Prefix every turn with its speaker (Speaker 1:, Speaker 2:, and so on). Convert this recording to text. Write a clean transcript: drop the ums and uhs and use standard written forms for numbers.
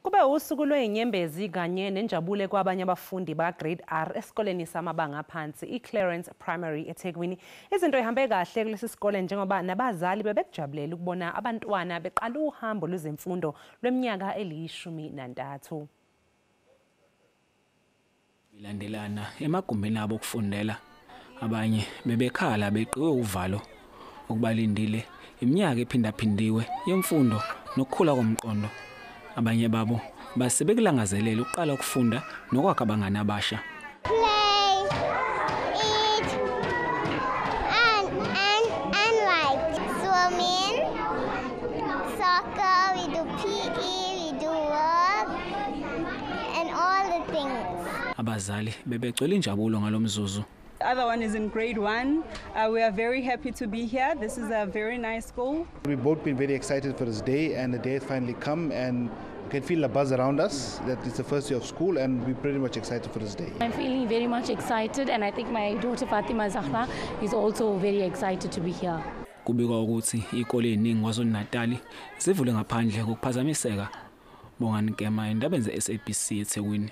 Speaker 1: Kube usuku lwezinyembezi kanye nenjabulo kwabanye abafundi ba Grade R esikoleni samabanga aphansi iClarence Primary eThekwini. Izinto ihambe kahle kulesi sikole njengoba nabazali bebekujabulela ukubona abantwana beqala uhambo lwezemfundo lweminyaka eli-13.
Speaker 2: Ilandelana emagumbini abo okufundela, abanye bebekhala beqiwe uvalo okubalindile iminyaka ephindaphindiwe yemfundo nokukhula komqondo. Abanye babo basebekulangazelela ukuqala ukufunda nokwakha abangani abasha.
Speaker 3: Play, eat, and write. Swimming, soccer, we do PE, we do work, and all the things.
Speaker 2: Abazali bebegcwele injabulo ngalomzuzu.
Speaker 4: The other one is in grade 1. We are very happy to be here. This is a very nice school.
Speaker 5: We've both been very excited for this day, and the day has finally come, and you can feel the buzz around us that it's the first day of school, and we're pretty much excited for this day.
Speaker 6: I'm feeling very much excited, and I think my daughter Fatima Zahra is also very excited to be here.
Speaker 2: Kubikwa ukuthi izikole eziningi KwaZulu-Natal zivule ngaphandle kokuphazamiseka. Bongani Ngema, endabeni ze-SABC eThekwini.